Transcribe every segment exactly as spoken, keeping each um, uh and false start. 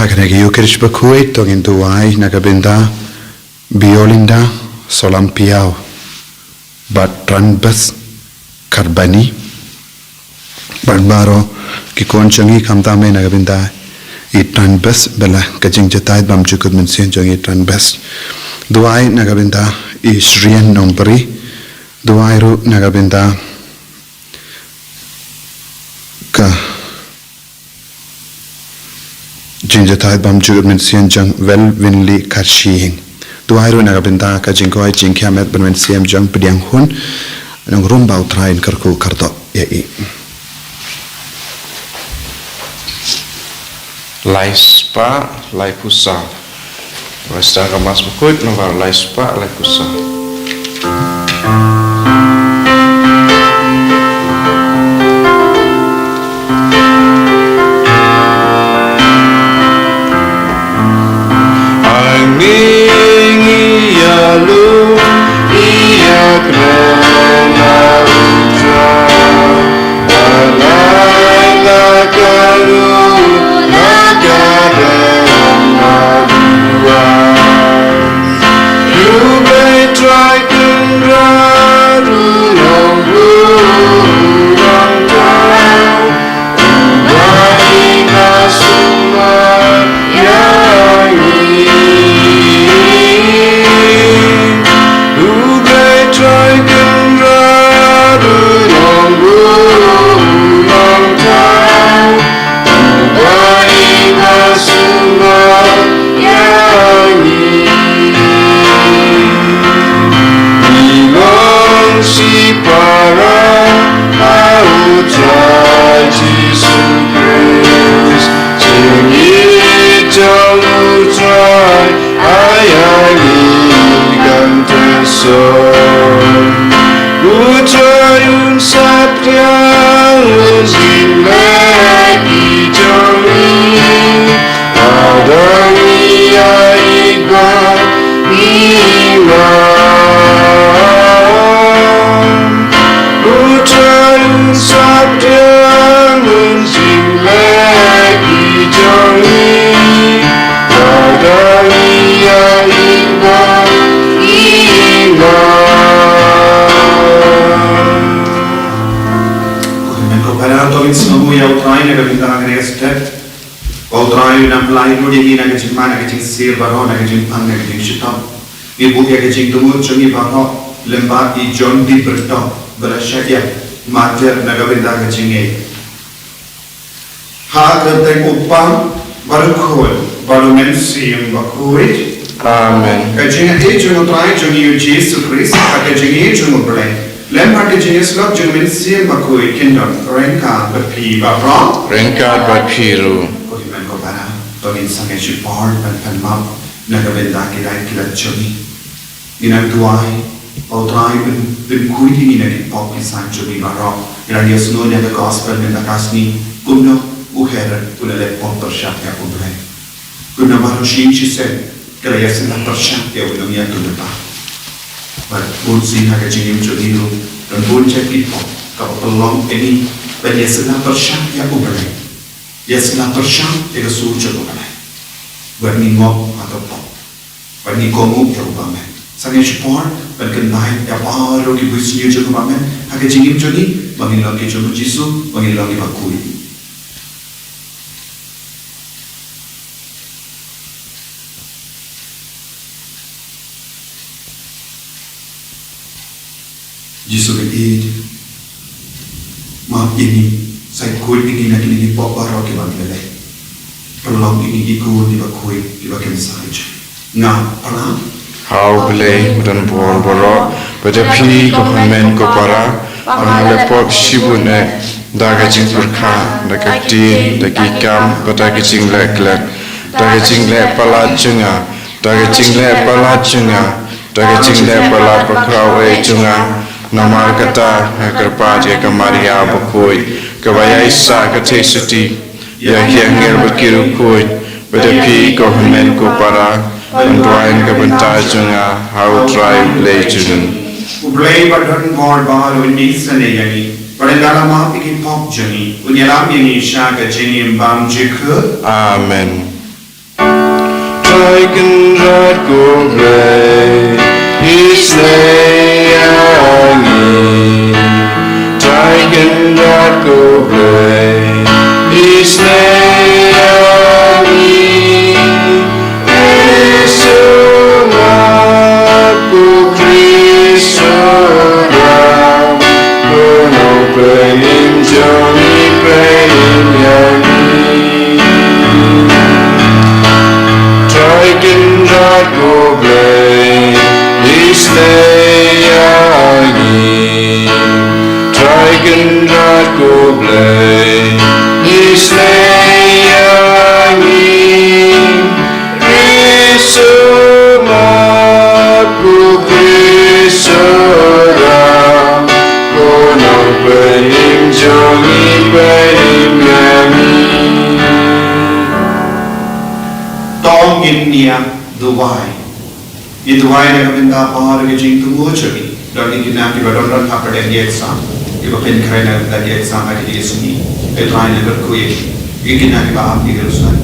Ha kane ka Ïukharist bakhuid to ngin duwai na ka bynta Biolinda Solampiaw bad Tranbes Karbani bad baroh ki khun jong ngi, khamtam eh na ka bynta i Tranbes, ba la ka jingjahthait bymjukut mynsiem jong i Tranbes. Duwai na ka bynta i Shrien Nongbri. Duwai ruh na ka bynta ka jingjahthait bymjukut mynsiem jong Wel Winli Kharshiing. Duwai ruh na ka bynta ka jingkoit jingkhiah met bad mynsiem jong Pdiang Hun Nongrum, ba U Trai un kyrkhu kyrdoh ïa i. Lai spah laiphew saw. Resta ka Mass bakhuid nombar lai spah laiphew saw. Ko Trai, na ka bynta kane ka step. Ko Trai, un nang pynlait lut ïa ngi na ka jingma, na ka jingsir baroh, na ka jingpang, na ka jingshitom. Ngi buh ïa ka jingthmu jong ngi baroh lyngba i John Di Berto ba la shah ïap martyr na ka bynta ka jingngeit. Ha ka kyrteng U Kpa bad U Khun bad U Mynsiem Bakhuid. Amen. Ka jingïeit jong U Trai jong ngi U Jisu Khrist, ha ka jingïeit jong U Blei, lem bad ka jingïasyllok jong U Mynsiem Bakhuid kin don ryngkat bad phi baroh. Ryngkat bad phi ruh. Ko hynmen ko para, to ngin sangeh shipor ban pan map na ka bynta ki dei ki lad jong ngi. Ngi nang duwai, O Trai, ban pynkhuid ïa ngi na ki pop ki saiñ jong ngi baroh. Ngi nang ïohsngew na ka gospel mynta ka sngi kumno u Herod u la leh pop pyrshah ïa U Blei. Kumno baroh shi shisien ka la ïasylla pyrshah ïa u nongïathuhlypa. Bad bun sien ha ka jingim jong ngi ruh don bun jait ki pop kaba pynlong ïa ngi ban ïasylla pyrshah ïa U Blei, ïasylla pyrshah ïa ka sur jong U Blei. Bad ngi ngop ha ka pop. Bad ngi kohnguh ïa u bymman. Sangeh shipor ban kyntait ïa baroh ki bunsniew jong u bymman ha ka jingim jong ngi, ba ngin long ki jong u Jisu, ba ngin long kiba khuid. Jisu ba ïeit, map ïa ngi, sa khuid ïa ngi na kine ki pop baroh kiba ngi la leh. Pynlong ïa ngi ki khun kiba khuid, kiba kynsan. Nga pynlong ha U Blei ba don bor baroh, bad ïa phi ko hynmen ko para, ba nga la leh pop shibun eh, da ka jingpyrkhat, da ka ktien, da ki kam, bad da ka jingleh klet, da ka jingleh palat jong nga, da ka jingleh palat jong nga, da ka jingleh palat bakhraw eh jong nga. Namar kata nga kyrpad ïa ka Maria bakhuid, kaba ïaisah ka theisotti, ïa ki angel bad ki riewkhuid, bad ïa phi ko hynmen ko para, ban duwai na ka bynta jong nga ha U Trai U Blei jong ngi. U Blei ba don bor baroh un isynei ïa ngi, bad un da la map ïa ki pop jong ngi, un ïalam ïa ngi sha ka jingim bymjukut. Amen. Trai Kynrad ko Blei, isynei ïa ngi. Trai Kynrad ko Blei, isynei ïa ngi. Isumar ko Khrist u Ram, ko Nongpynim jong ngi, pynim ïa ngi. Trai Kynrad ko Blei, isynei ïa ngi. Trai Kynrad ko Blei, isynei ïa ngi. Isumar ko Khrist u Ram, ko Nongpynim jong ngi, pynim ïa ngi. To ngin ïa duwai. Ngi duwai na ka bynta baroh ki jingthmu jong ngi. Don ki khynnah kiba don don hapdeng ki exam, kiba pynkhreh na ka bynta ki exam ha kine ki sngi. Ai Trai, nang kyrkhu ïa ki. Ki khynnah kiba ap ki graduation,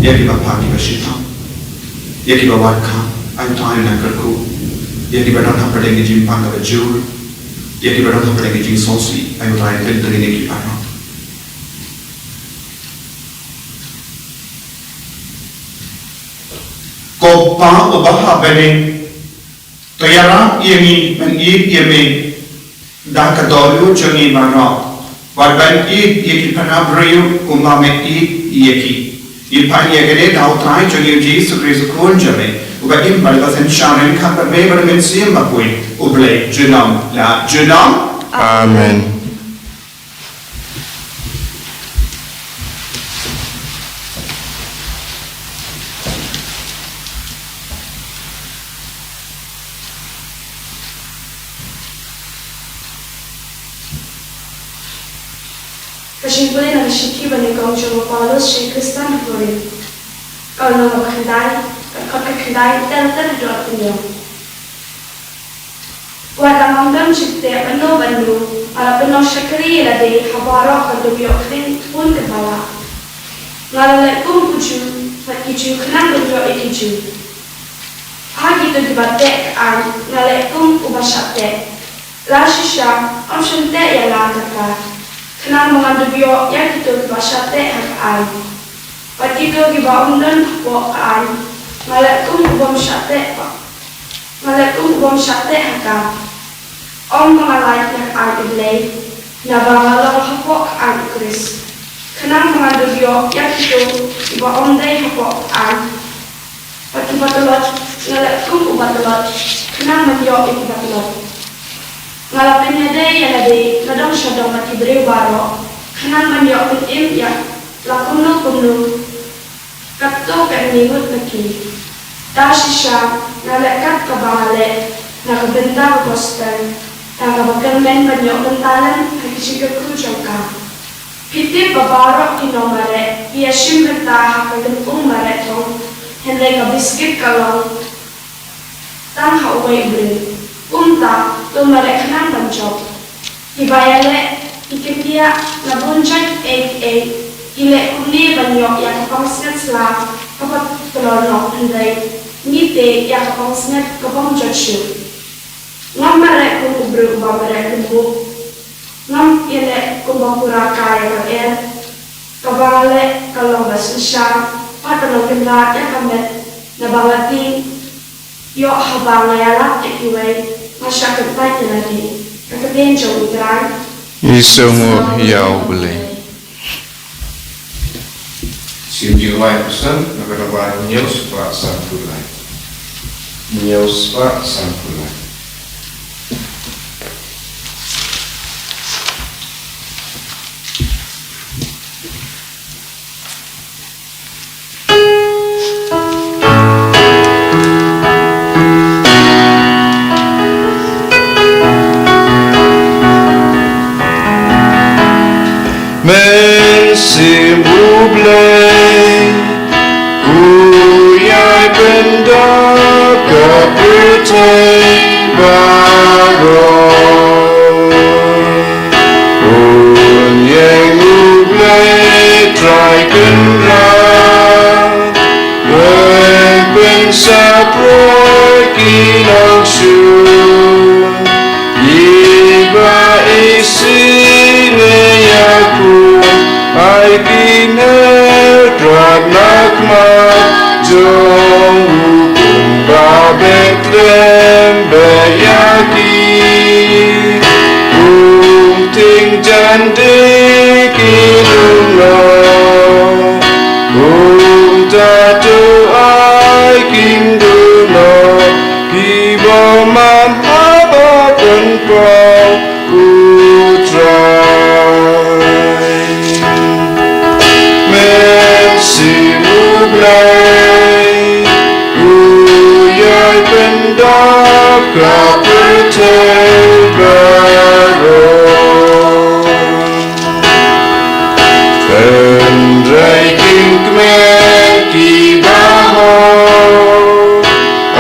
ïa kiba phah kiba shitom, ïa kiba wad khang, ai Trai, nang kyrkhu. Ïa kiba don hapdeng ki jingpang kaba jur, ïa kiba don hapdeng ki jingsngewsih, ai Trai, pyntrei ïa ki baroh. Ko Pa uba ha bneng, to ïarap ïa ngi ban ïeit ïa me da ka dohnud jong ngi baroh, bad ban ïeit ïa ki para briew kumba me ïeit ïa ki. Ngi pan ïa kane da U Trai jong ngi U Jisu Khrist U Khun jong me, uba im bad uba synshar ryngkat bad me bad U Mynsiem Bakhuid, U Blei junom la junom. Amen. Ka jingpule na ka shithi ba nyngkong jong u Paulus sha ki Khristan ha Korinth. Ka lynnong kaba khyndai, ka dkhot ka khyndai, ter ter haduh kaba hynñiew. Wat la ngam don jingteh bad uno bad uno, nga la pynlong shakri ïa lade ha baroh ban dup ïoh khring bun kynmaw. Nga la leh kum u Jiw bad ki Jiw khnang ban ïoh ïa ki Jiw. Ha kito kiba teh ka aiñ nga leh kum uba shah teh, la shisha ym shym teh ïa la ka kar, khnang ba ngan dup ïoh ïa kito kiba shah teh ha ka aiñ. Bad kito kiba ym don hapoh ka aiñ nga leh kum u bym shah teh, nga leh kum u bym shah teh ha ka. Ym ba nga lait na ka aiñ U Blei, naba nga long hapoh ka aiñ U Khrist, khnang ba ngan dup ïoh ïa kito kiba ym dei hapoh ka aiñ. Bad kiba tlot, nga leh kum uba tlot, khnang ban ïoh ïa kiba tlot. Nga la pynïadei ïa lade na dong sha dong bad ki briew baroh, khnang ban ïoh pynim ïa la kumno kumno. Katto katne ngut na ki. Da shisha nga leh kat kaba nga leh na ka bynta ka gospel, da kaba kyrmen ban ïoh bynta lem ha ki jingkyrkhu jong ka. Phi tip ba baroh ki nongmareh ki ïashim bynta ha ka lympung mareh thong, hynrei ka biscuit ka long tang ha uwei u briew. Kumta to mareh khnang ban jop. Kiba ïaleh ki kyndiah na bun jait kiei kiei ki leh kumne ban ïoh ïa ka pansngiat sla kaba tlot noh, hynrei ngi teh ïa ka pansngiat ka bym jot shuh. Ngam mareh kum u briew uba mareh lymbuk. Ngam ïaleh kumba pura ka ïa ka er. Kaba nga leh ka long ba synshar bad ba long kynrad ïa ka met, naba nga tieng ïoh haba nga ïalap ïa kiwei, nga shah kyntait ïa lade. Ka ktien jong U Trai. Ngi sngewnguh ïa U Blei. Sim jingrwai pasal na ka namba hynñiew spah sanphew lai. Hynñiew spah sanphew lai. Mynsiem U Blei, u ïai pyndonkam ka pyrthei baroh. Bun ïa U Blei Trai Kynrad, ba Ande ki duno, kumta to ai kin duno, ki bym man haba pynpaw U Trai. Men shim U Blei, u ïai pyndap ka pyrthei baroh. Hynrei kin kmen kiba hok,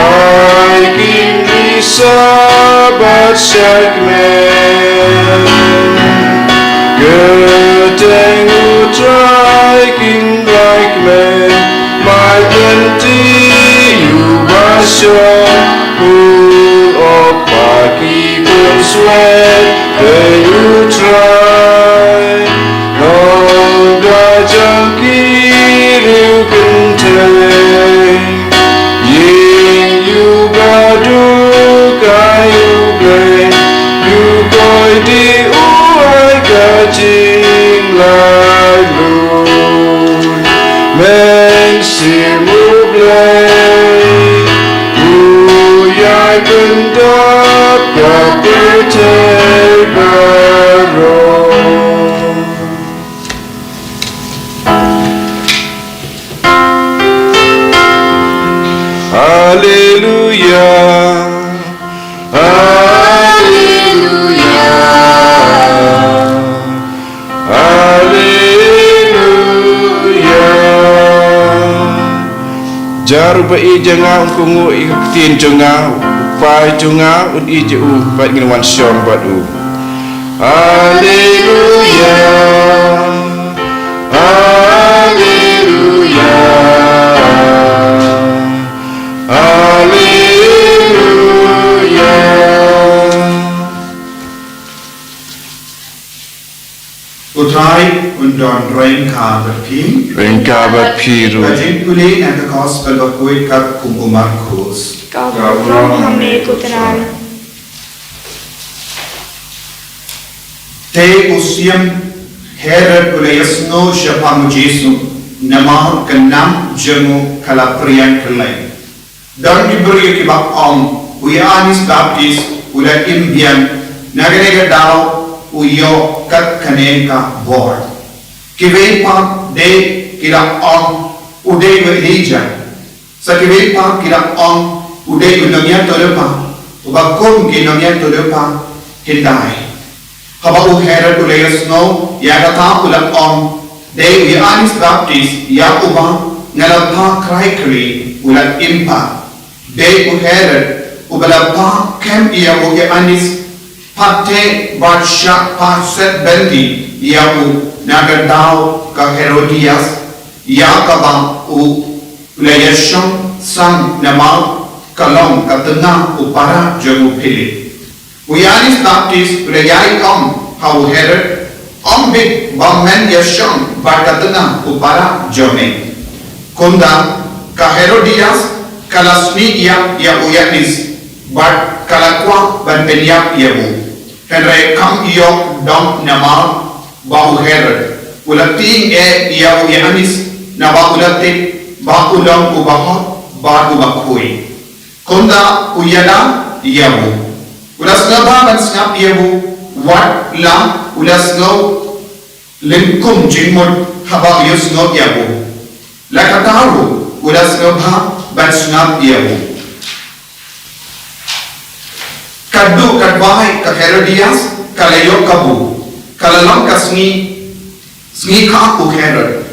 ai kin ri sha bad shai kmen. Kyrteng U Trai kin rai kmen, mai lynti uba shong, u op ha ki bun swet, ei U Trai. Nongda jong ki riew kynthei, ïing uba duh kai U Blei, u koit die u ai ka jinglaitluid. Men shim U Blei, u ïai pyndap ka pyrthei baroh. Haleluya. Haleluya. Haleluya. Jar uba ïeit ïa nga un kohnguh ïa ka ktien jong nga, u kpa jong nga un ïeit ïa u, bad ngin wan shong bad u. Haleluya. Haleluya. Haleluya. U Trai un don ryngkat bad phi. Ryngkat bad phi ruh. Ka jingpule na ka Gospel bakhuid katkum u Markus. Ka burom ha me ko Trai. Te u siem Herod u la ïasngew shaphang u Jisu, namar ka nam jong u ka la pyrïang kylleng. Don ki briew kiba ong, u Ïoannis Baptist u la im biang, na kane ka daw u ïoh kat kane ka bor. Kiwei pat de ki la ong, u dei u Elijah. Sa kiwei pat ki la ong, u dei u nongïathuhlypa uba kum ki nongïathuhlypa hyndai. Haba u Herod u la ïasngew ïa kata u la ong, dei u Ïoannis Baptist ïa uba nga la phah krai kri u la im pat. Dei u Herod uba la phah kem ïa u Ïoannis pat te bad shah phah set byndi ïa u na ka daw ka Herodias ïa kaba u la ïashong sang namar ka long ka tnga u para jong u Philip. U Ïoannis Baptist u la ïai ong ha u Herod, ong beit ba men ïashong bad ka tnga u para jong me. Kumta ka Herodias ka la snieh ïa u Ïoannis bad ka la kwah ban pynïap ïa u. Hynrei kam ïoh dong namar ba u Herod u la tieng eh ïa u Ïoannis naba u la tip ba u long uba hok bad uba khuid. Kumta u ïada ïa u. U la sngewbha ban sngap ïa u, wat la u la sngew lyngkhuh jingmut haba u ïohsngew ïa u. La kata ruh u la sngewbha ban sngap ïa u. Katto katwei ka Herodias ka la ïoh kabu, ka la long ka sngi, sngi ka u Herod,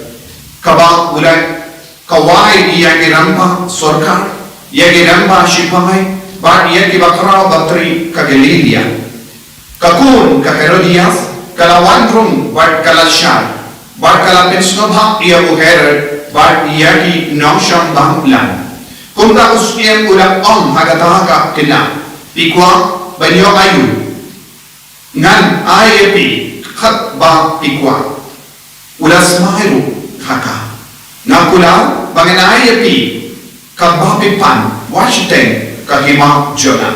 kaba u la kawei ïa ki rangbah sorkar, ïa ki rangbah shipai, bad ïa kiba khraw batri ka Galilia. Ka khun ka Herodias ka la wan rung bad ka la shad, bad ka la pynsngewbha ïa u Herod bad ïa ki nongshong bamlang. Kumta u syiem u la ong ha kata ka khynnah, phi kwah ban ïoh aïu? Ngan ai ïa phi katba phi kwah. U la smai ruh ha ka. Nga kular ba ngan ai ïa phi katba phi pan, wat shiteng ka hima jong nga.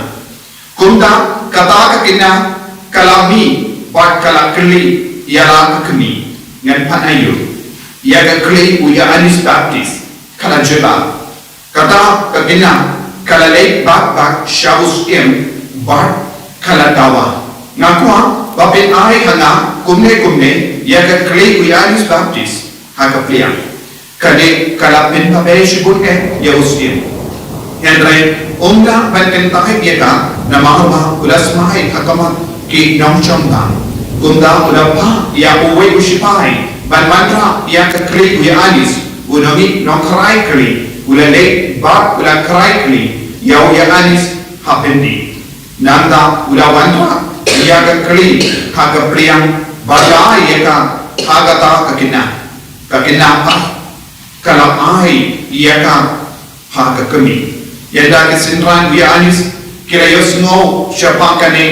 Kumta kata ka khynnah ka la mih bad ka la kylli ïa la ka kmie, ngan pan aïu? Ïa ka kli u Ïoannis Baptist ka la jubab. Kata ka kynja ka la leit bak bak sha u syiem bad ka la dawa, nga kwah ba phin ai ha nga kumne kumne ïa ka kli u Ïoannis Baptist ha ka pliang. Ka dei ka la pynpaw shibun eh ïa u syiem. Hynrei um lah ban kyntait ïa ka namar ba u la smai ha khmat ki nongchong ba. Kumta u la phah ïa uwei u sipai ban wanrah ïa ka kli u Ïoannis, u nongmih nongkrai kli u la leit bad u la krai kli ïa u Ïoannis ha byndi. Nangta u la wanrah ïa ka kli ha ka pliang bad la ai ïa ka ha kata ka kynja. Ka kynja pat ka la ai ïa ka ha ka kmie. Ynda ki synran u Ïoannis ki la ïohsngew shaphang kane,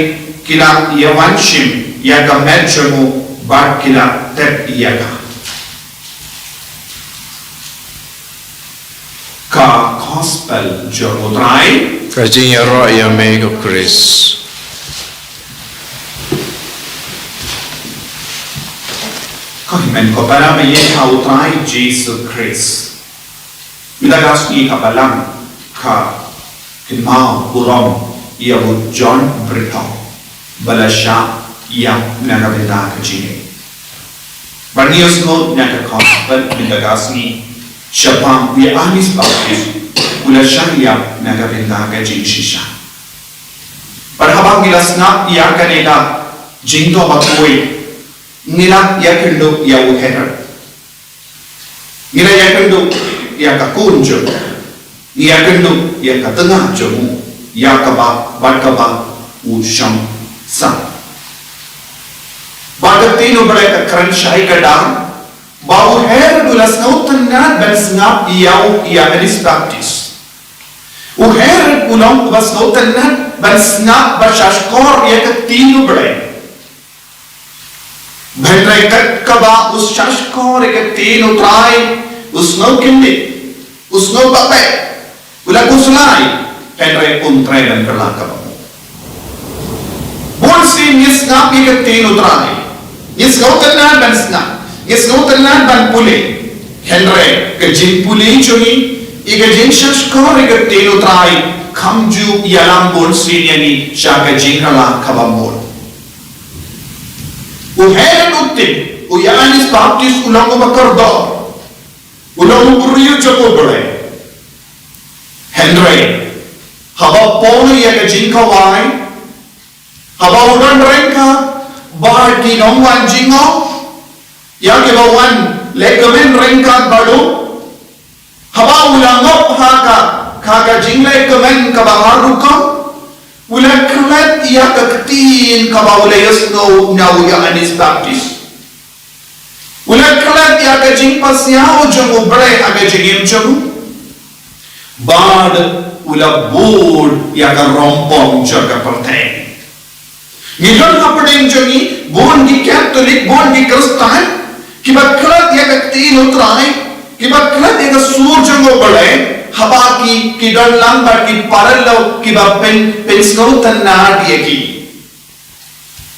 ki la ïa wan shim ïa ka met jong u bad ki la tep ïa ka. Ka Gospel jong u Trai. Ka jingïaroh ïa me ko Khrist. Ko hynmen ko para ba ïeit ha u Trai Jisu Khrist. Mynta ka sngi ka Balang ka kynmaw burom ïa u John Britto ba la shah ïap na ka bynta ka jingim. Bad ngi ïohsngew na ka Gospel mynta ka sngi shaphang u Ïoannis Baptist u la shah ïap na ka bynta ka jingshisha. Bad haba ngi la sngap ïa kane ka jingthoh bakhuid, ngi la ïakynduh ïa u Herod. Ngi la ïakynduh ïa ka khun jong u. Ngi ïakynduh ïa ka tnga jong u, ïa kaba bad kaba u shong sah. Bad ka ktien u Blei ka kren shai ka dang ba u Herod u la sngewtynnad ban sngap ïa u Ïoannis Baptist. U Herod u long uba sngewtynnad ban sngap bad shahshkor ïa ka ktien u Blei. Hynrei kat kaba u shahshkor ïa ka ktien u Trai, u sngewkhyndiat, u sngew ba pep, u la khuslai, hynrei um treh ban kylla kaba mut. Bun sien ngi sngap ïa ka ktien u Trai, ngi sngewtynnad ban sngap, ngi sngewtynnad ban pule. Hynrei ka jingpule jong ngi ïa ka jingshahshkor ïa ka ktien u Trai kam ju ïalam bun sien ïa ngi sha ka jingkylla kaba mut. U Herod u tip u Ïoannis Baptist u long uba kordor, u long u briew jong u Blei. Hynrei haba poi ïa ka jingkhawai, haba u don ryngkat bad ki nongwan jingngop, ïa kiba wan lehkmen ryngkat bad u, haba u la ngop ha ka, ha ka jinglehkmen kaba har rukom, u la klet ïa ka ktien kaba u la ïohsngew na u Ïoannis Baptist. U la klet ïa ka jingpasiaw jong u Blei ha ka jingim jong u. Bad u la bud ïa ka rongpom jong ka pyrthei. Ngi don hapdeng jong ngi bun ki Katholik, bun ki Khristan, kiba klet ïa ka ktien u Trai, kiba klet ïa ka sur jong u Blei, haba ki, ki don lang bad ki paralok kiba pyn, pynsngewtynnad ïa ki.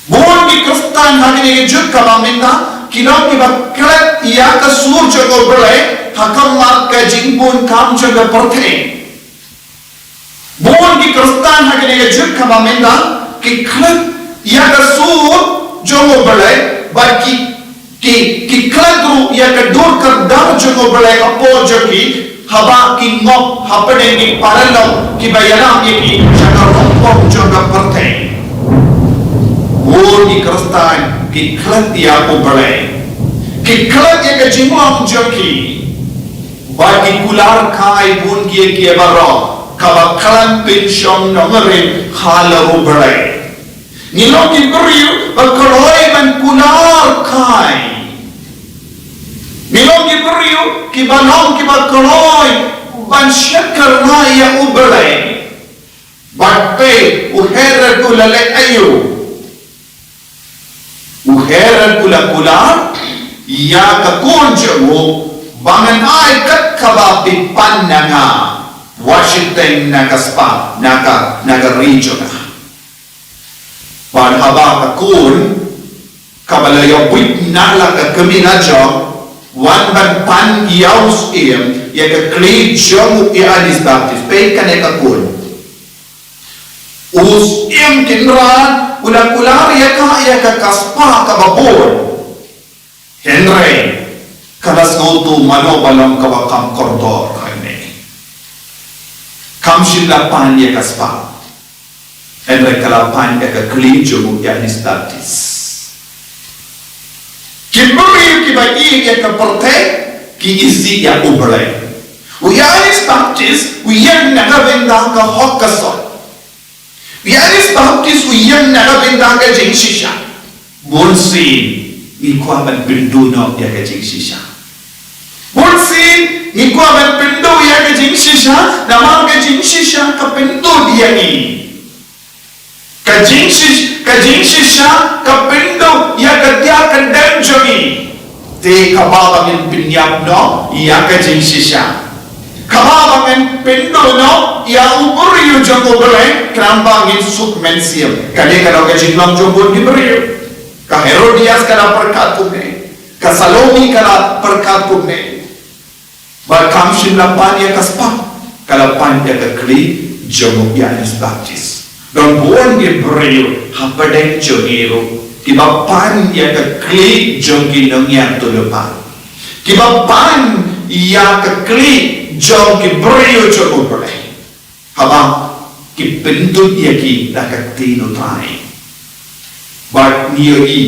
Bun ki Khristan ha kane ka juk kaba mynta ki long kiba klet ïa ka sur jong u Blei ha khmat ka jingpun kam jong ka pyrthei. Bun ki Khristan ha kane ka juk kaba mynta ki klet ïa ka sur jong u Blei bad ki, ki, ki klet ruh ïa ka dur kyrdan jong u Blei hapoh jong ki haba ki ngop hapdeng ki paralok kiba ïalam ïa ki sha ka rongpom jong ka pyrthei. Bun ki Khristan ki klet ïa u Blei, ki klet ïa ka jinglong jong ki. Bad ki kular kai bun ki ïa ki baroh kaba khlem pynshong nongrim ha la u Blei. Ngi long ki briew ba kloi ban kular kai. Ngi long ki briew kiba long kiba kloi ban shakri ïa u Blei. Bad peit u Herod u la leh aïu? U Herod u la kular ïa ka khun jong u ba ngan ai kat kaba phi pan na nga, wat shiteng na ka spah, na ka, na ka ri jong nga. Bad haba ka khun kaba la ïa buit na la ka kmie la jong, wan ban pan ïa u syiem ïa ka kli jong u Ïoannis Baptist. Peit kane ka khun. U syiem Kynrad u la kular ïa ka, ïa ka, ka spah kaba bun. Hynrei ka la sngewthuh mano ba long kaba kham kordor hangne. Kam shym la pan ïa ka spah. Hynrei ka la pan ïa ka kli jong u Ïoannis Baptist. Ki briew kiba ïeit ïa ka pyrthei ki isih ïa U Blei. U Ïoannis Baptist u ïeng na ka bynta ka hok ka sot. U Ïoannis Baptist u ïeng na ka bynta ka jingshisha. Bunsien ngi kwah ban pynduh noh ïa ka jingshisha. Bunsien ngi kwah ban pynduh ïa ka jingshisha, namar ka jingshisha ka pynduh ïa ngi. Ka jingshish-, ka jingshisha ka pynduh ïa ka tiar ka dem jong ngi. Te kaba ba ngin pynïap noh ïa ka jingshisha, kaba ba ngin pynduh noh ïa u briew jong U Blei, khnang ba ngin suk mynsiem. Kane ka long ka jinglong jong bun ki briew. Ka Herodias ka la pyrkhat kumne. Ka Salome ka la pyrkhat kumne. Bad kam shym la pan ïa ka spah, ka la pan ïa ka kli jong u Ïoannis Baptist. Don bun ki briew hapdeng jong ngi ruh kiba pan ïa ka kli jong ki nongïathuhlypa, kiba pan ïa ka kli jong ki briew jong U Blei. Haba ki pynduh ïa ki da ka ktien U Trai. Bad ngi ïohi,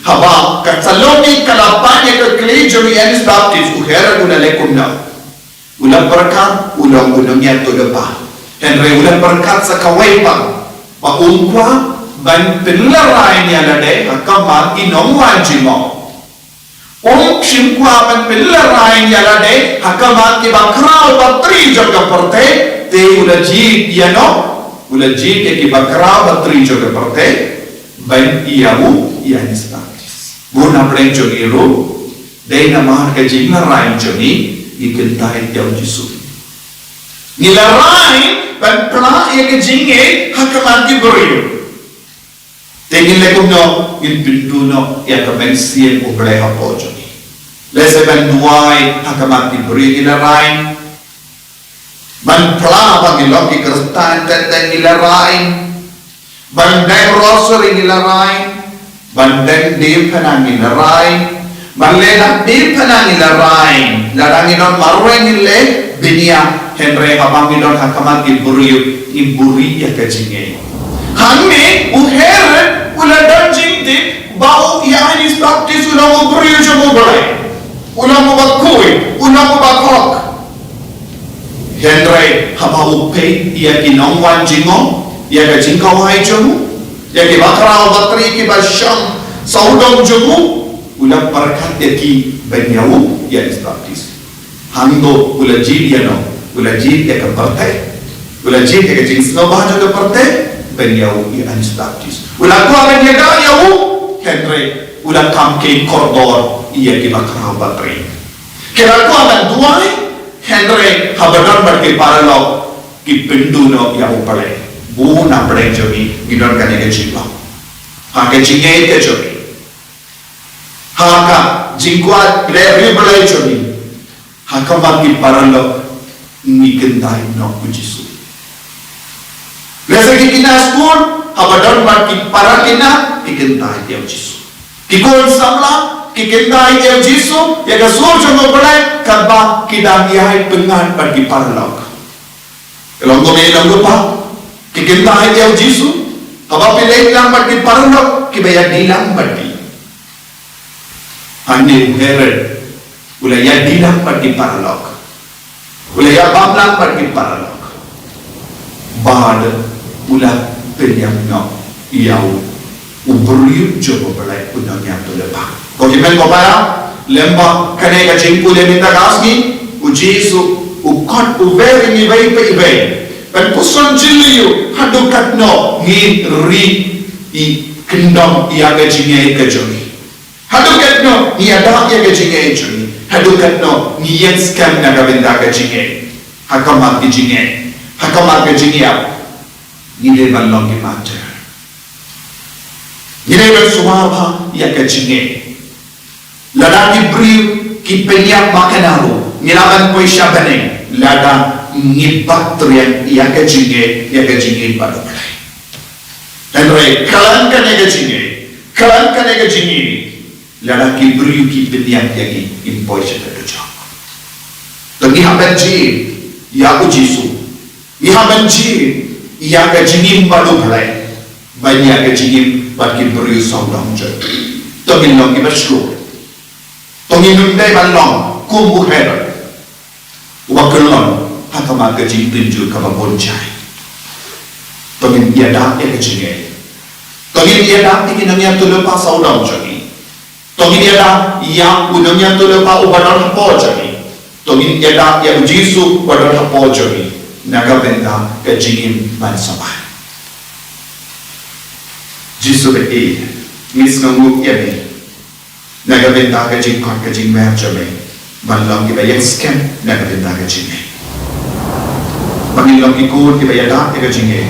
haba ka Salome ka la pan ïa ka kli jong u Ïoannis Baptist, u Herod u la leh kumno? U la pyrkhat u long u nongïathuhlypa. Hynrei u la pyrkhat sa kawei pat ba um kwah ban pynlehraiñ ïa lade ha khmat ki nongwan jingmut. Um shym kwah ban pynlehraiñ ïa lade ha khmat ki bakhraw batri jong ka pyrthei, te u la jied ïano, u la jied ïa ki bakhraw batri jong ka pyrthei ban ïa u Ïoannis Baptist. Bun hapdeng jong ngi ruh, dei namar ka jinglehraiñ jong ngi, ngi kyntait ïa u Jisu. Ngi lehraiñ ban pynïap ïa ka jingngeit ha khmat ki briew. Te ngin leh kumno? Ngin pynduh noh ïa ka mynsiem U Blei hapoh jong ngi. Lehse ban duwai ha khmat ki briew ngi lehraiñ. Ban phla ba ngi long ki Khristan, te, te ngi lehraiñ. Ban deng rosary ngi lehraiñ. Ban deng dymphna ngi lehraiñ. Ban leh na dymphna ngi lehraiñ. Lada ngi don marwei ngi leh bniah, hynrei haba ngi don ha khmat ki briew ngi buhrieh ïa ka jingngeit. Hangne u Herod u la don jingtip ba u Ïoannis Baptist u long u briew jong U Blei. U long uba khuid, u long uba khok. Hynrei haba u peit ïa ki nongwan jingmut, ïa ka jingkawai jong u, ïa ki bakhraw batri kiba shong sawdong jong u, u la pyrkhat ïa ki ban ïa u Ïoannis Baptist. Hangto u la jied ïano, u la jied ïa ka pyrthei, u la jied ïa ka jingsngewbha jong ka pyrthei ban ïa u Ïoannis Baptist. U la kwah ban ïada ïa u, hynrei u la kham kheiñ kordor ïa ki bakhraw batri. Ki la kwah ban duwai, hynrei haba don bad ki paralok ki pynduh noh ïa U Blei. Bun hapdeng jong ngi ngi don kane ka jinglong ha ka jingngeit ka jong ngi, ha ka jingkwah leh riewblei jong ngi. Ha khmat ki paralok ngi kyntait noh u Jisu. Lehse ki khynnah skul, haba don bad ki para khynnah ki kyntait ïa u Jisu. Ki khun samla ki kyntait ïa u Jisu, ïa ka sur jong U Blei, katba ki dang ïai pyngngad bad ki paralok. Ka long kumne, ka long kumba ki kyntait ïa u Jisu, haba phi leit lang bad ki paralok kiba ïadei lang bad phi. Hangne u Herod u la ïadei lang bad ki paralok. U la ïabam lang bad ki paralok. Bad u la pynïap noh ïa u, u briew jong U Blei, u nongïathuhlypa. Ko hynmen ko para, lyngba kane ka jingpule mynta ka sngi, u Jisu u khot uwei na ngi iwei pa iwei ban puson jylliew haduh katno ngi ri, i kyndong ïa ka jingngeit ka jong ngi. Haduh katno ngi ïada ïa ka jingngeit jong ngi. Haduh katno ngi ïeng skhem na ka bynta ka jingngeit. Ha khmat ka jingngeit, ha khmat ka jingïap, ngi dei ban long ki martyr. Ngi dei ban sumar bha ïa ka jingngeit. Lada ki briew ki pynïap ma ka naru, ngi lah ban poi sha bneng lada ngi bat triang ïa ka jingngeit, ïa ka jingim bad U Blei. Hynrei khlem kane ka jingngeit, khlem kane ka jingngeit, lada ki briew ki pynïap ïa ngi, ngin poi sha ka dujok. Te ngi hap ban jied ïa U Jisu. Ngi hap ban jied ïa ka jingim bad U Blei, ban ïa ka jingim bad ki briew sawdong jong ngi. To ngin long kiba shlur. To ngin ym dei ban long kum u Herod, uba kyllon ha khmat ka jingtynjuh kaba bun jait. To ngin ïada ïa ka jingngeit. To ngin ïada ïa ki nongïathuhlypa sawdong jong ngi. To ngin ïada ïa u nongïathuhlypa uba don hapoh jong ngi. To ngin ïada ïa U Jisu uba don hapoh jong ngi, na ka bynta ka jingim ban sa wan. Jisu ba ïeit, ngi sngewnguh ïa me na ka bynta ka jingkhot ka jingmer jong me ban long kiba ïeng skhem na ka bynta ka jingngeit. Ba ngin long ki khun kiba ïada ïa ka jingngeit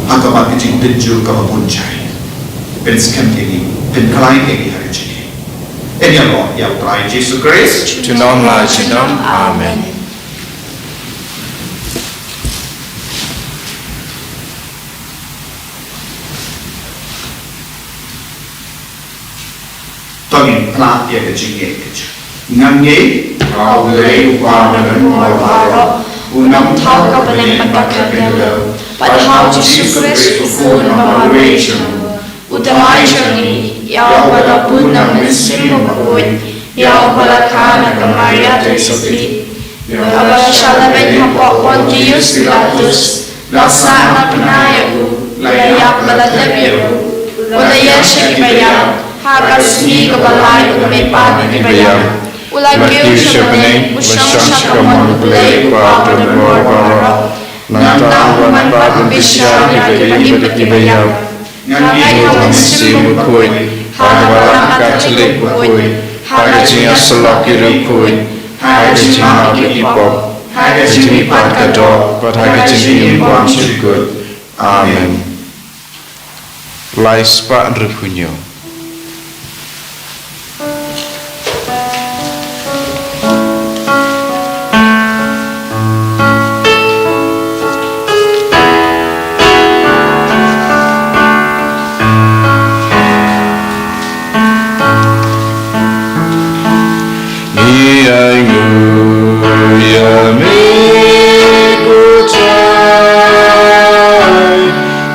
ha khmat ka jingtynjuh kaba bun jait. Pynskhem ïa ngi, pynkhlaiñ ïa ngi ha ka jingngeit. Ïa ngi ïa U Trai Jisu Khrist. Junom la junom. Amen. To ngin pynlong ïa ka jingngeit. Ngan ngeit ha U Blei U Kpa Mylliem Baroh, un ym thaw ka bneng bad ka khyndew, bad ha U Jisu Khrist U Khun ba marwei jong U Trai jong ngi, ïa uba la bun na U Mynsiem Bakhuid, ïa uba la kha na ka Maria Theisotti, ïa uba la shah lehbeiñ hapoh Pontius Pilatus, la sah na bnai ïa u, la ïap bad la dep ïa u, u la ïaid sha kiba ïap, ha ka sngi kaba lai u la mihpat na kiba ïap, u la kiew sha bneng, u shong sha ka mon U Blei U Kpa Mylliem Baroh. Nangta un wan pat ban bishar ïa kiba im bad kiba ïap. Ngan ngeit ha U Mynsiem Bakhuid, ha ka balang Katholik bakhuid, ha ka jingïasyllok ki riewkhuid, ha ka jingmap ïa ki pop, ha ka jingmihpat ka doh, bad ha ka jingim bymjukut. Amen. Lai spah hynriewphew hynñiew. Ngi ainguh ïa me ko Trai,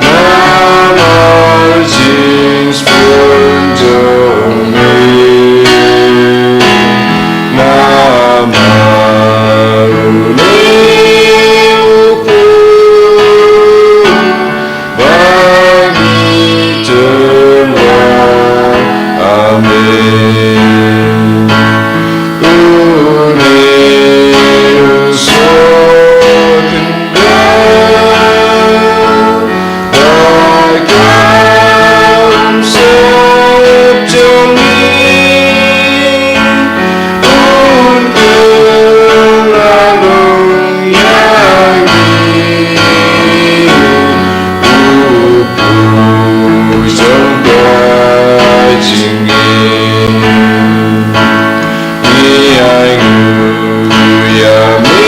namar jingsbun jong me, namar u Mynsiem Bakhuid ba ngi tyrwa. Amen. Une u soh kynrad ba ka umsep jong ngi, un kylla long ïa ngi. U Kpu jong ka jingim. Ngi ainguh ïa me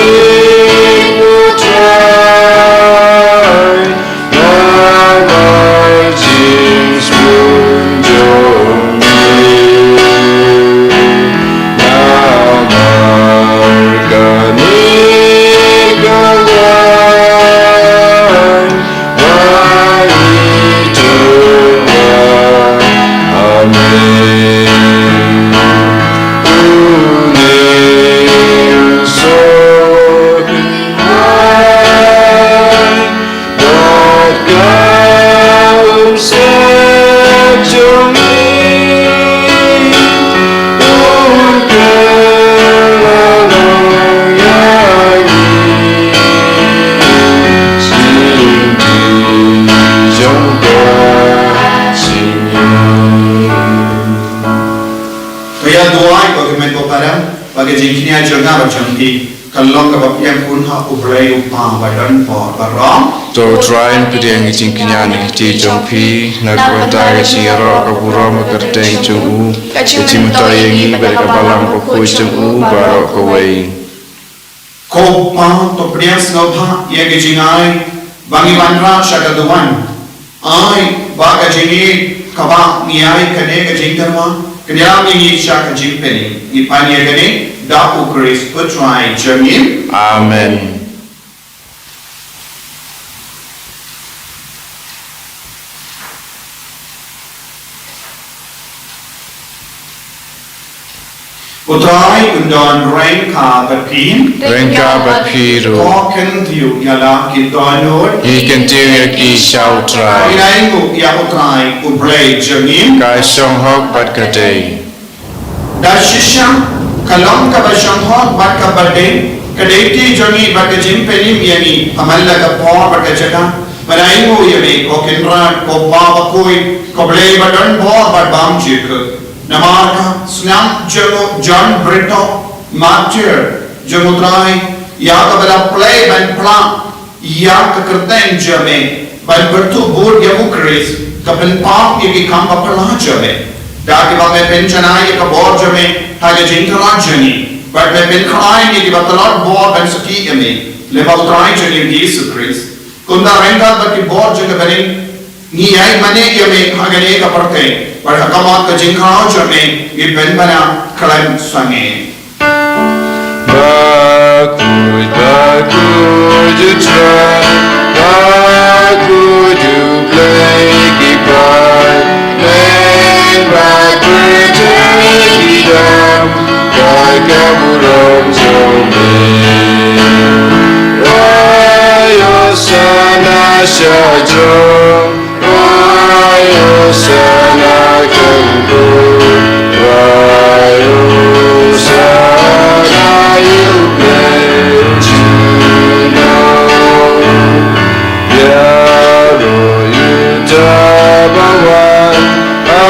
ko Trai, namar jingsbun jong me, namar kane ka rai ba ngi tyrwa. Amen. Une u soh kynrad ba ka umsep jong ngi, un kylla long ïa ngi. Jingim jong ka jingim. To ïa duwai ko ki met ko para, ba ka jingkñia jong nga bad jong phi Ka long kaba pdiang khun ha U Blei U Kpa ba don bor baroh. To U Trai un pdiang ïa ka jingkñia na ka kti jong phi, na ka bynta ka jingïaroh ka burom ka kyrteng jong u, ka jingmyntoi ïa ngi bad ka balang bakhuid jong u baroh kawei. Ko Pa, to pdiang sngewbha ïa ka jingai ba ngi wanrah sha ka duwan. Ai ba ka jingïeit kaba ngi ai kane ka jingtyrwa kan ïalam ïa ngi sha ka jingpynim. Ngi pan ïa kane da U Khrist U Trai jong ngi. Amen. U Trai un don ryngkat bad phi. Ryngkat bad phi ruh. To kyntiew ïa la ki dohnud. Ngi kyntiew ïa ki sha U Trai. Ngi ainguh ïa U Trai U Blei jong ngi. Ka shong hok bad ka dei. Da shisha ka long kaba shong hok bad kaba dei, ka dei kti jong ngi bad ka jingpynim ïa ngi ha man la ka por bad ka jaka. Ngi ainguh ïa me ko Kynrad, ko Pa bakhuid, ko Blei ba don bor bad bymjukut. Namar ka snam jong u John Britto, martir jong U Trai, ïa kaba la plie ban phla ïa ka kyrteng jong me ban pyntuh bud ïa U Khrist, ka pynpaw ïa ki kam ba phylla jong me. Da kiba me pynjanai ïa ka bor jong me ha ka jingtyrwa jong ngi, bad me pynkhlaiñ ïa kiba tlot bor ban sakhi ïa me lyngba U Trai jong ngi U Jisu Khrist. Kumta ryngkat bad ki bor jong ka bneng, ngi ïai mane ïa me ha kane ka pyrthei bad ha khmat ka jingkhraw jong me ngi pynbna khlem sangeh. Bakhuid, bakhuid U Trai, bakhuid U Blei ki paidbah, bakhuid ki dang da ka burom jong me. Rai Hosana sha jrong, rai Hosana kan bud, rai Hosana ïa U Blei jong ngi. Ïaroh ïa uta ba wan ha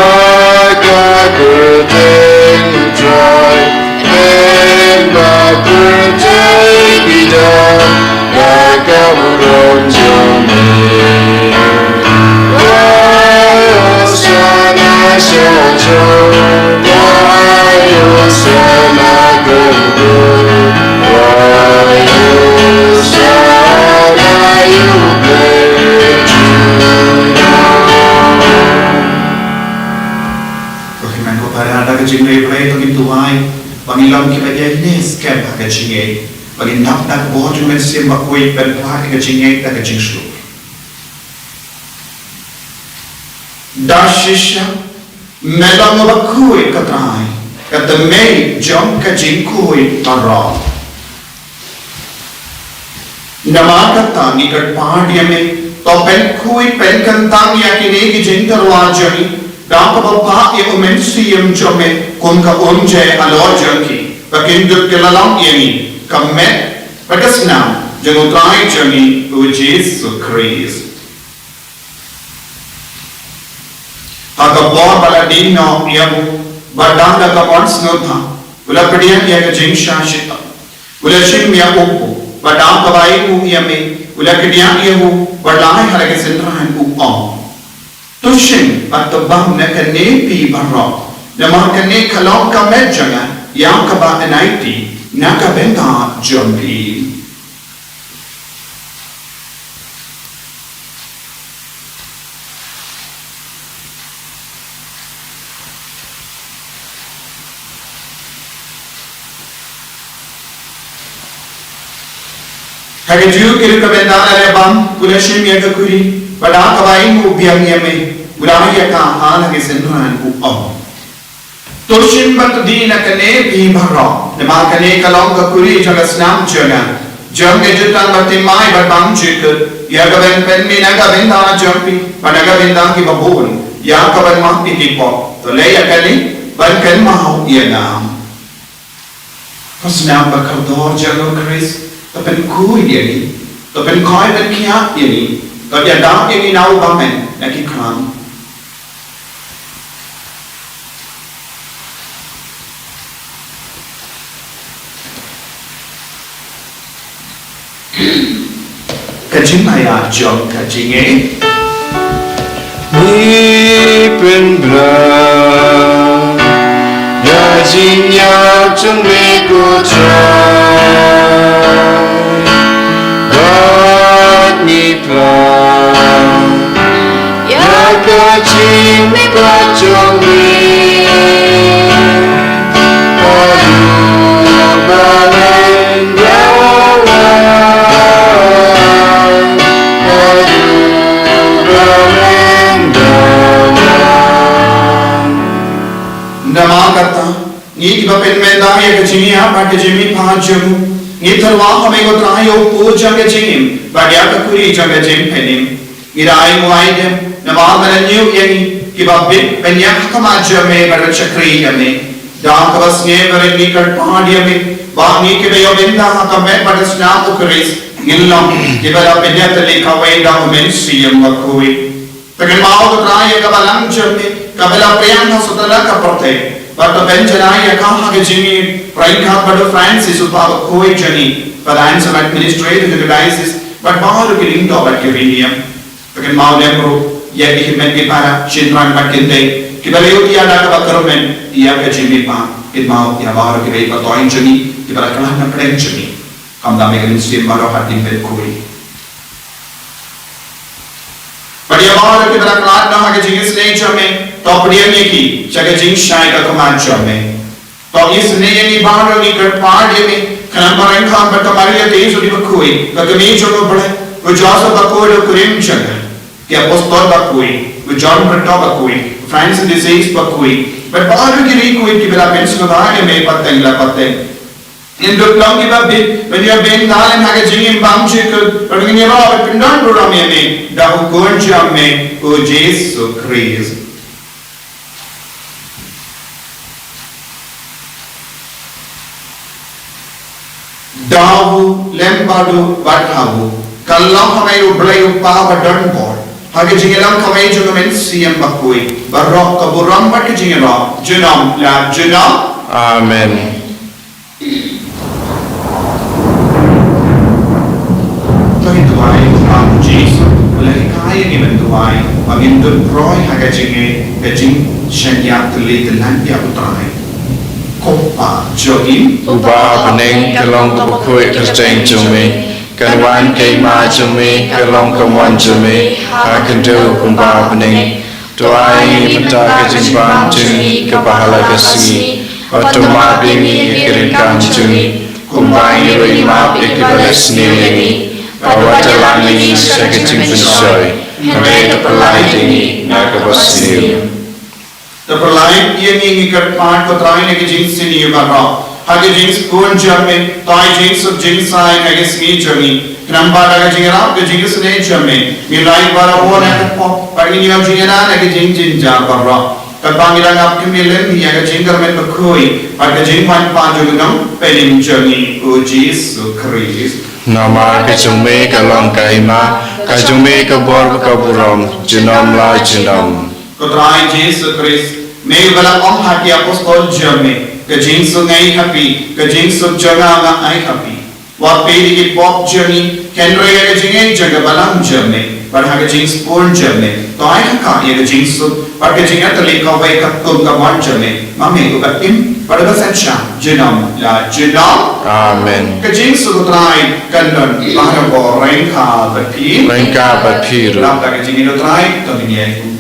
ka kyrteng U Trai, men ba pyrthei ki dang da ka burom jong me. Rai Hosana sha jrong, rai Hosana kan bud, rai Hosana ïa U Blei jong ngi. Ko hynmen ko para, da ka jingïeit Blei to ngin duwai ba ngin long kiba ïaineh skhem ha ka jingïeit, ba ngin dap da ka bor jong U Mynsiem Bakhuid ban phla ïa ka jingïeit da ka jingshlur. Da shisha me long u bakhuid, ko Trai, ka tymmen jong ka jingkhuid baroh. Namar kata ngi kyrpad ïa me, to pynkhuid pynkyntang ïa kine ki jingtyrwa jong ngi da kaba phah ïa U Mynsiem jong me kum ka umjai halor jong ki, ba kin dup ki la long ïa ngi ka met bad ka snam jong U Trai jong ngi U Jisu Khrist. Ha ka por ba la die noh ïa u, bad da ka mon sngewbha u la pdiang ïa ka jingshah shitom. U la shim ïa u kpu, bad da kaba ainguh ïa me u la kdiah ïa u bad la ai ha la ka synran, u ong: To shim bad to bam na kane phi baroh, namar kane ka long ka met jong nga ïa kaba yn aiti na ka bynta jong phi. Ha kajuh ka bynta la dep bam, u la shim ïa ka khuri, bad da kaba ainguh biang ïa me u la ai ïa ka ha la ka synran, u ong: To shim bad to die na kane phi baroh, namar kane ka long ka khuri jong ka snam jong nga, jong ka jutang bathymmai bad bymjukut, ïa kaban pynmih na ka bynta jong phi bad na ka bynta kiba bun, ïa kaban map ïa ki pop. To leh ïa kane ban kynmaw ïa nga. Ko snam ba kordor jong U Khrist, to pynkhuid ïa ngi, to pynkhuid pynkhiah ïa ngi, to ïada ïa ngi na u bymman na ki khlam. Jingmaya jong ka jingim. Ngi pynbna ïa ka jingïap jong me ko Trai. Bad ngi pynbna ïa ka jingmihpat jong me. Haduh ba ngin da wan. Haduh ba ngin da wan. Namar kata, ngi kiba pynmynta ïa ka jingïap bad ka jingmihpat jong u, ngi tyrwa ha me ko Trai ïa u kpu jong ka jingim bad ïa ka khuri jong ka jingpynim. Ngi da ai nguh ai dem namar ba me la ñiew ïa ngi kiba bit ban ïaid ha khmat jong me bad ban shakri ïa me. Da kaba sngewbha ngi kyrpad ïa me ba ngi kiba ïoh bynta ha ka met bad ka snam u Khrist ngin long kiba la pynïatylli kawei da u Mynsiem Bakhuid. Te kynmaw ko Trai ïa ka balang jong me kaba la pdiang ha satlak ka pyrthei bad to pynjanai ïa ka ha ka jingïaryngkat bad u Francis u kpa bakhuid jong ngi, Father Anselm, Administrator jong ka Diocese, bad baroh ki lyngdoh bad ki riewniam. Te kynmaw lem ruh ïa ki hynmen ki para, shynrang bad kynthei kiba la ïoh ïa da kaba kyrmen ïa ka jingmihpat. Kynmaw ïa baroh kiba ïeit ba toiñ jong ngi kiba la khlad na pdeng jong ngi. Khamtam ïa ka mynsiem baroh hadien ban khuid. Bad ïa baroh kiba la khlad noh ha ka jingisynei jong me, to pdiang ïa ki sha ka jingshai ka khmat jong me. To isynei ïa ngi baroh, ngi kyrpad ïa me, khnang ba ryngkat bad ka Maria Theisotti bakhuid, ka kmie jong u Blei, u Joseph bakhuid u kurim jong ka, ki apostol bakhuid, u John Bretto bakhuid, u Francis de Sales bakhuid, bad baroh ki riewkhuid kiba la pynsngewbha ïa me pateng la pateng. Ngin dup long kiba bit ban ïoh bynta ha ka jingim bymjukut, bad ngin ïaroh bad pyndonburom ïa me da u Khun jong me u Jisu Khrist. Da u lem bad u bad ha u, ka long ha me U Blei U Kpa badonbor, ha ka jingïalam kawei jong U Mynsiem Bakhuid, baroh ka burom bad ka jingïaroh junom la junom. Amen. To ngin duwai, Kpa U Jisu u la hikai ïa ngi ban duwai ba ngin duh pyrthei ha ka jingngeit, ka jingshaniah tylli tyllan ïa U Trai. Ko Pa jong ngi uba ha bneng, ka long ka bakhuid ka kyrteng jong me. Kan wan ka hima jong me, kan long ka mon jong me ha ka khyndew kumba ha bneng. To ai ngi mynta ka jingbam jong ngi kaba ha la ka sngi, bad to map ïa ngi ïa ki ryngkang jong ngi, kumba ngi ruh ngi map ïa kiba la sniew ïa ngi, bad wat ïalam ïa ngi sha ka jingpynshoi, hynrei to pyllait ïa ngi na kaba sniew. To pyllait ïa ngi, ngi kyrpad ko Trai, na ka jingsniew baroh, ha ka jingsbun jong me, to ai jingsuk jingsaiñ ha ka sngi jong ngi. Khnang ba da ka jingïarap ka jingisynei jong me, ngin lait baroh na ka pop, bad ngin ïoh jingïada na ka jingjynjar baroh. Katba ngi dang ap khmih lynti ïa ka jingkyrmen bakhuid bad ka jingwan pat jong U Nongpynim jong ngi U Jisu Khrist. Namar ka jong me ka long ka hima, ka jong me ka bor bad ka burom junom la junom. Ko Trai Jisu Khrist, me uba la ong ha ki apostol jong me, ka jingsuk nga ai ha phi, ka jingsuk jong nga nga ai ha phi. Wat peit ïa ki pop jong ngi, hynrei ïa ka jingngeit jong ka balang jong me, bad ha ka jingsbun jong me, to ai ha ka ïa ka jingsuk bad ka jingïatylli kawei katkum ka mon jong me, ma me uba im bad uba synshar junom la junom. Amen. Ka jingsuk U Trai kan don barabor ryngkat bad phi. Ryngkat bad phi ruh. Lap da ka jingngeit U Trai, to ngin ïa ïeng.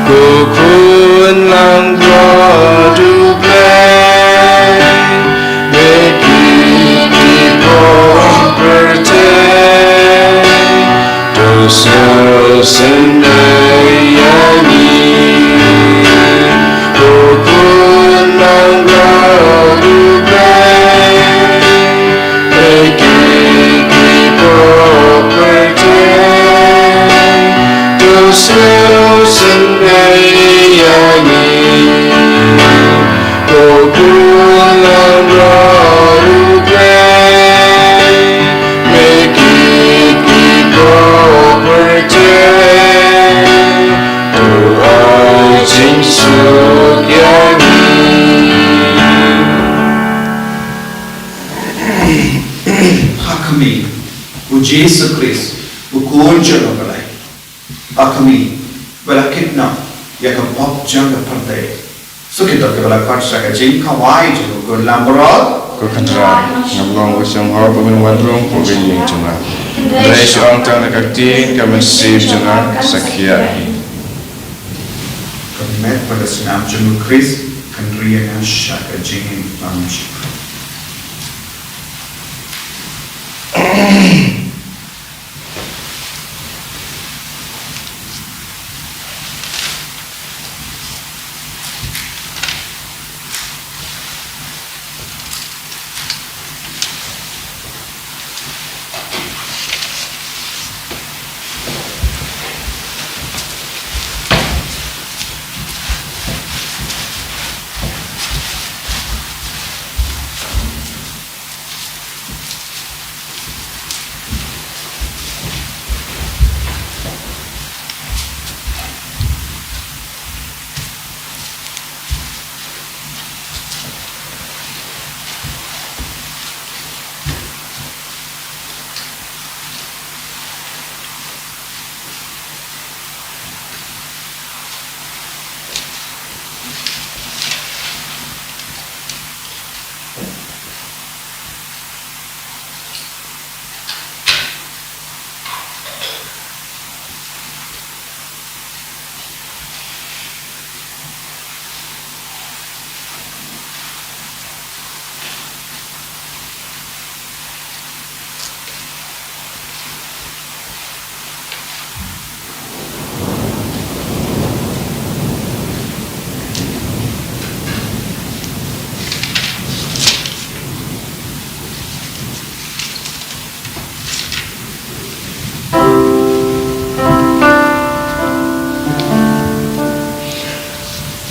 Ko Khun langbrot U Blei, me kit ki pop pyrthei, to sngewsynei ïa ngi. Ko Khun langbrot U Blei, me kit ki pop pyrthei, to sngewsynei ïa ngi. Ko Khun langbrot U Blei, me kit ki pop pyrthei, Jisu Khrist, u Khun jong U Blei, ha khmih, ba la kit noh ïa ka pop jong ka pyrthei. Shu kito kiba la khot sha ka jingkhawai jong u Khun langbrot. Ko Kynrad, nga long ba shong hok ba men wan rung hapoh ka ïing jong nga. Hynrei shu ong tang da ka ktien ka mynsiem jong nga sa khia hi. Ka met bad ka snam jong u Khrist kan ri ïa nga sha ka jingim bymjukut.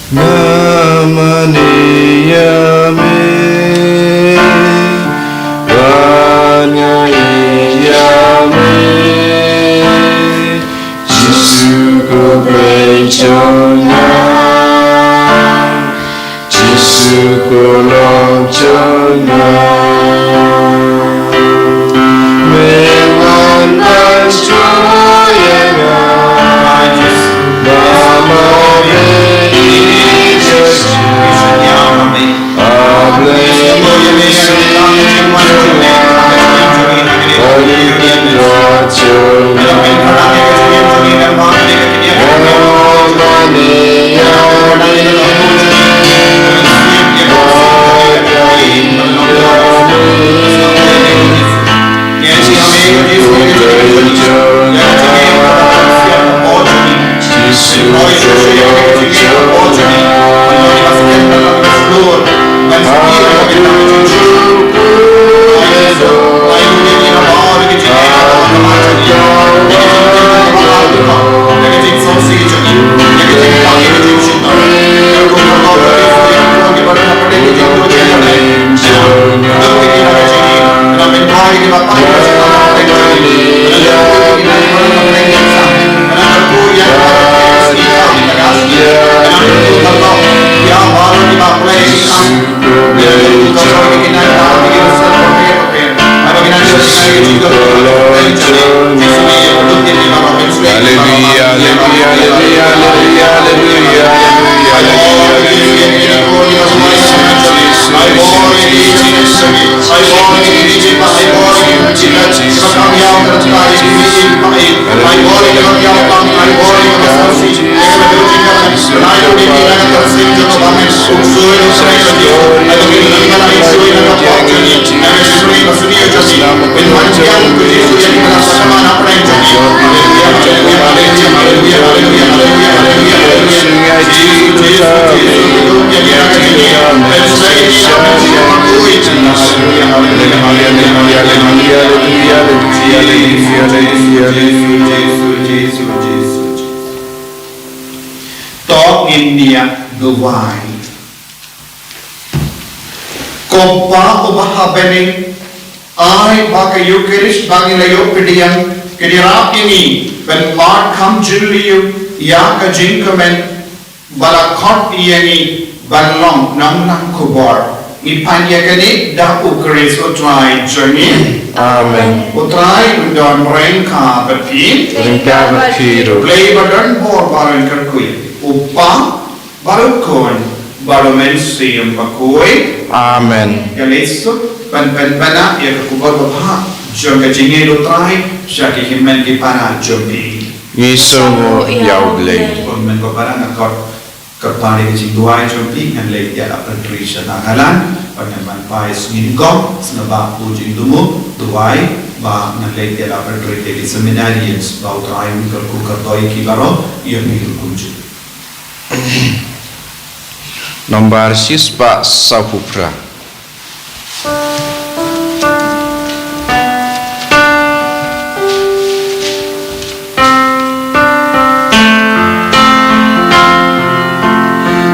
Nga mane ïa me, wan nga ïa me. Jisu ko Blei jong nga, Jisu ko Long jong nga. Me wan ban jngai ïa nga, ba ma me i Jisu. To ngin ïa duwai. Ko Pa uba ha bneng, ai ba ka Eukharist ba ngi la ïoh pdiang kan ïarap ïa ngi ban mad kham jylliew ïa ka jingkmen ba la khot ïa ngi ban long nonglang khubor. Ngi pan ïa kane da U Khrist U Trai jong ngi. Amen. U Trai un don ryngkat bad phi. Ryngkat bad phi ruh. Blei ba don bor baroh kyrkhu, U Kpa, bad U Khun, bad U Mynsiem Bakhuid. Amen. Ïa leit suk ban pynbna ïa ka khubor babha jong ka jingïeit U Trai sha ki hynmen ki para jong phi. Ngi sngewnguh ïa U Blei. Hynmen ki para, nga khot kyrpad ïa ka jingduwai jong phi. Ngan leit ïa la pyntrei sha Nagaland bad ngan ban phai sngi Nyngkong, sngewbha u jingduwai ba ngan leit ïa la pyntrei ïa ki seminarians, ba U Trai un kyrkhu kyrdoh ïa ki baroh, ïa phi ruh kumjuh. Nombar shispah sawphew phra.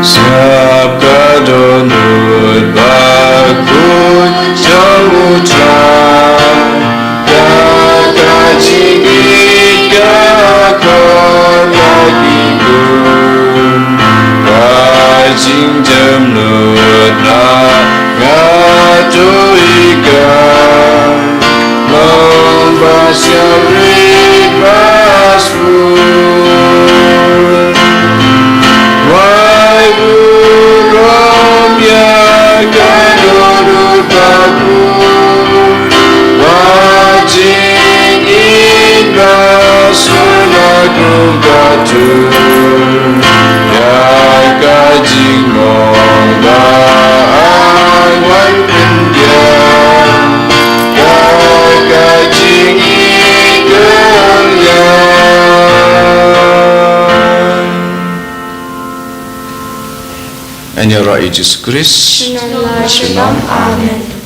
Sngap ka dohnud bakhuid jong U Trai, ïa ka jingïeit ka khot ïa ki khun, ka jingjemnud na nga duwai ka, long ba shynrang ba sbun. Wai burom ïa ka dohnud bakhuid, ba jingïeit ba sngewbha kum ka tuh. Ïa ka jingmong ba ai wan pynbiang, ïa ka jingïeit kyrliang. Ïa ka kyrteng U Jisu Khrist. Amen.